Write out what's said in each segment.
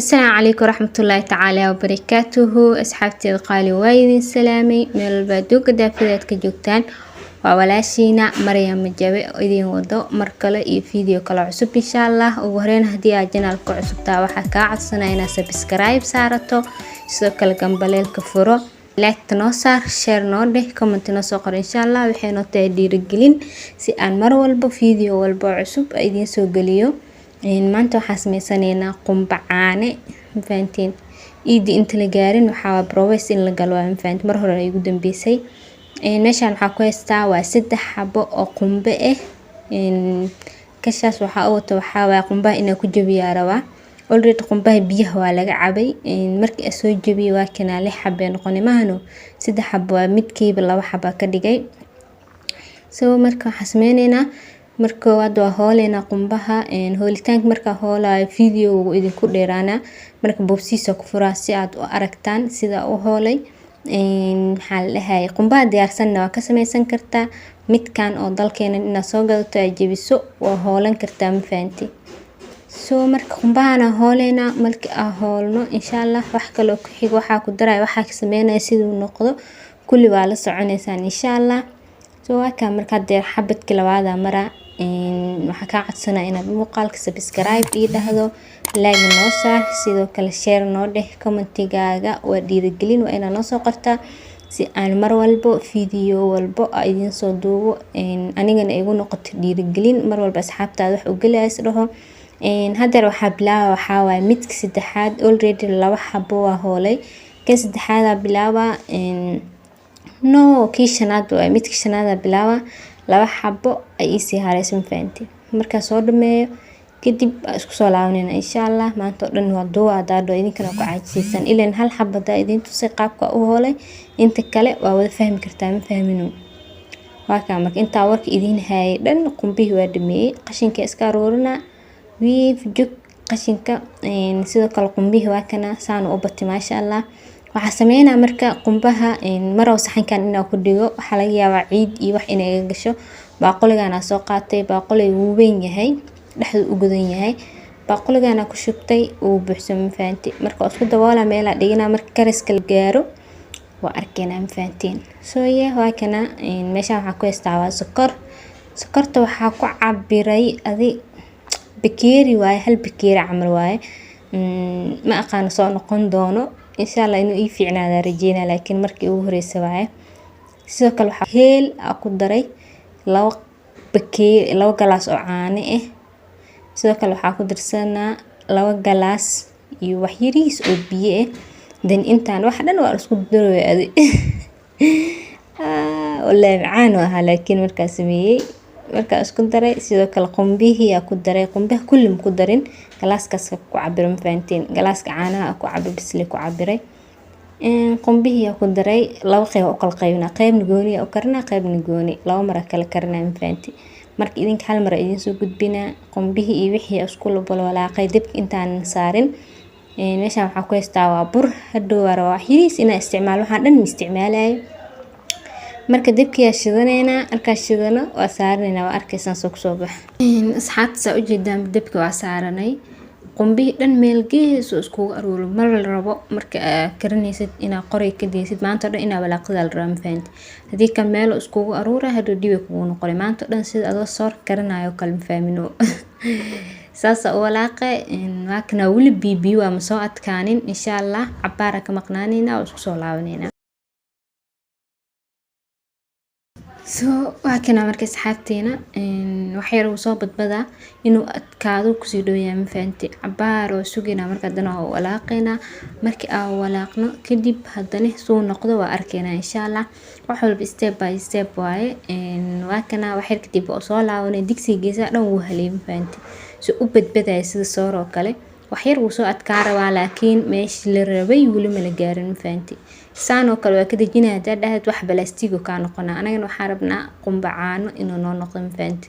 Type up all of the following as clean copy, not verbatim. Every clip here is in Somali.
Asalaamu calaykum waraxmatullaahi tacaala wabarakaatuhu. Asxaabteeda qaali, waa idin salaamay meel walba adduunka daafadeed ka joogtaan. Waa walaashiina Maryam Majabe oo idin wado mar kale iyo video kale cusub, insha Allah. Ugu horeyn, haddii aad channelka cusubtaa, waxaa kaa codsanaya inaad subscribe saarato, sidoo kale gambaleelka furo, like noo saar, share noo dheh, comment noo soo qor, insha Allah. Waxay noo tahay dhiirigelin si aan mar walba video walba oo cusub idiin soo geliyo. Maanta waxaa sameysanaynaa qumba caane, mafahanteen? Iidi inta la gaarin waxaa broweys in la galo waa, mafahanteen? Mar hore ay ugu dambeysay. Meeshaan waxaa ku haystaa waa saddex xabo oo qumbe ah. Kashaas waxaa u wato waxaa waaye qumbaha inaa ku jabiyaa rabaa. Already qumbaha biyaha waa laga cabay. Markii aan soo jabiyay, waa kanaa, lix xabee noqonay maahano, saddex xabo waa, midkiiba laba xaba ka dhigay. So marka waxaa sameyneynaa, marka koowaad waa hooleynaa qumbaha. Hoolitaanka markaa hoolaayo video wuu idinku dheeraanaa, marka boobsiisa ku furaa si aad u aragtaan sida u hoolay. Maxaa la dhahay, qumbaha diyaarsanna waa ka sameysan kartaa, midkan oo dalkeena inaad soo gadato, aad jebiso, waa hoolan kartaa, ma fahanti? So marka qumbahana hooleynaa. Markii aan hoolno, insha Allah, wax kaloo ku xigo waxaa ku daraya, waxaa ka sameynaya, siduu noqdo kulli waa la soconeysaan, insha Allah. So waa kaa. Marka hadee xabadka labaada mara, waxaa kaa codsanaya inaad muuqaalka subscribe ii dhahdo, like noo saar, sidoo kale share noo dheh. Commentigaaga waa dhiirigelin, waa inaad noo soo qortaa si aan mar walbo video walbo idiin soo duubo anigana igu noqoto dhiirigelin, mar walba asxaabtaada wax u gelaya is dhaho. Hadeer waxaa bilaaba waxaa waaye midka saddexaad. Already laba xabo waa hoolay, kan saddexaadaa bilaaba. No, kii shanaad waaye, midka shanaadaa bilaaba. Laba xabo ay iisii hareyso, ma fahanti? Markaa soo dhameeyo kadib waa isku soo laabanayna, insha Allah. Maanta oo dhan waa duuba hadaa dhaho, idinkana ku caajisaysan ileen. Hal xabo hadaa idin tusay qaabka u hoolay, inta kale waa wada fahmi kartaa, ma fahmino? Waa kaa. Marka intaa warka idiin hayay dhan, qumbihii waa dhameeyey, qashinka iska aruurinaa, wiif jug qashinka. Sidoo kale qumbihii waa kana, saan u batay, maasha Allah. Waxaa sameynaa marka qumbaha marow saxankan inaa ku dhigo, waxaa laga yaabaa ciid iyo wax inay iga gasho. Baaquligan aa soo qaatay, baaquliga wuu weyn yahay, dhexdu u godan yahay. Baaquligan aa ku shubtay, wuu buuxsamay, ma fahanti? Marka waa isku daboolaa, meelaa dhiganaa, marka kariska la gaaro waa arkeynaa, ma fahantiin? So yeah, waa kana. Meeshaan waxaa ku haystaa waa sokor. Sokorta waxaa ku cabiray adi bakeeri waaye, hal bakeeri camal waaye. Ma aqaano soo noqon doono, insha Allah inuu ii fiicnaada rajeynaa, laakiin markii ugu horeysa waaye. Sidoo kale waxaa heel aa ku daray laba bakeeri, laba galaas oo caano ah. Sidoo kale waxaa ku darsanaa laba galaas iyo wax yariis oo biyo ah. Then intaan wax dhan waa isku darooy adi. Wallaahi macaan uu ahaa, laakiin markaa sameeyey, markaa isku daray. Sidoo kale qumbihii aa ku daray. Qumbaha kulli ma ku darin, galaaskaas ku cabiro, ma fahanteen? Galaaska caanaha ku cabir bisle ku cabiray. Qumbihii aa ku daray. Laba qeyb u kala qaybinaa, qeybna gooni u karinaa, qeybna gooni, laba mar aa kala karinaa, ma fahanti? Marka idinka hal mar idiin soo gudbinaa. Qumbihii iyo wixii isku walaaqay dabka intaanan saarin. Meeshaan waxaa ku haystaa waa bur. Hadhow waa rabaa wax yariis inaa isticmaalo, waxaan dhan ma isticmaalayo. Marka dabkiyaa shidaneynaa, markaa shidano waa saaraneynaa, waa arkaysaan soo kusoo bax. Asxaabta, saa ujeedaan, dabka waa saaranay. Qumbihii dhan meel gees oo iskugu aruuro mar la rabo. Marka aa karinaysid inaa qoray ka daysid, maanta oo dhan inaa walaaqada la rabaa, ma fahanti? Haddii kan meel iskugu aruura, hadhow dhib kugu noqonay. Maanta oo dhan sida adoo soor karinayo kale, ma fahmino? Saasa u walaaqe. Waa kana, weli biyo biyo waa, ma soo adkaanin. Insha Allah cabaara ka maqnaaneyna, waa isku soo laabaneynaa. So waa kana. Marka asxaabteena, wax yar uu soo badbadaa, inuu adkaado kusii dhow yahay, ma fahanti? Cabaar oo sugaynaa. Marka haddana waa walaaqeynaa. Markii aan walaaqno kadib, haddana suu noqdo waa arkeynaa, insha Allah. Wax walba step by step waaye. Waa kana, wax yar kadib waa soo laabanay. Digsiga geesaha dhan wuu haleyay, ma fahanti? Si u badbadaya sida soor oo kale. Wax yar wuu soo adkaa rabaa, laakiin meeshii la rabay weli ma la gaarin, ma fahanti? Saan oo kale waa ka dejinaya. Hadaa dhahad, wax balaastigo kaa noqonaa. Anagana waxaa rabnaa qumba caano inuu noo noqdo, ma fahanti?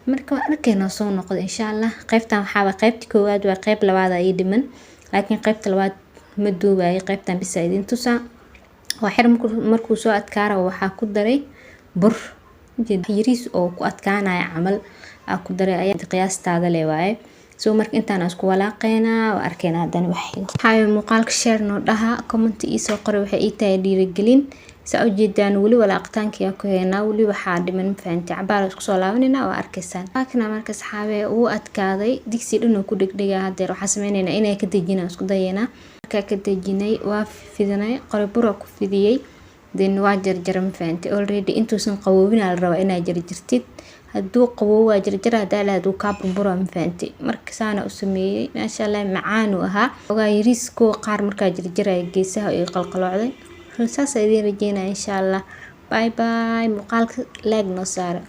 Marka waa arkeynaa soo noqdo, insha Allah. Qaybtan waxaa waa qaybta koowaad, waa qayb labaad ii dhiman, laakiin qaybta labaad ma duubayo, qaybtan bisa idin tusaa. Waa xir. Markuu soo adkaa rabo, waxaa ku daray bur yariis oo ku adkaanaya camal aa ku daray, ayaa qiyaastaada le waaye. So marka intaan isku walaaqeynaa, waa arkeynaa haddana wax xigo. Waxaa muuqaalka share noo dhaha, comment ii soo qoray, waxay ii tahay dhiirigelin. Saa ujeedaan, weli walaaqitaanki ku haynaa, weli waxaa dhiman, ma fahanti? Cabaar isku soo laabanayna, waa arkaysaan. Waakana marka, asxaabe, wuu adkaaday, digsi dhan oo ku dhegdhegaa. Hadeer waxaa sameynaynaa inay ka dejinaan, isku dayaynaa. Markaa ka dejinay, waa fidinay, qori bura ku fidiyey, then waa jarjara, ma fahanti? Already intuusan qaboobin la rabaa inaa jarjartid. Hadduu qaboobo waa jarjara, hadaa lahayd wuu kaa burbura, ma fahanti? Marka saana u sameeyey, maasha Allah, macaan uu ahaa. Ogaa yariis kuwa qaar markaa jarjaraya geesaha ay qalqaloocday. Saasa idiin rajeynaya, insha Allah. Bye bye. Muuqaalka like noo saara.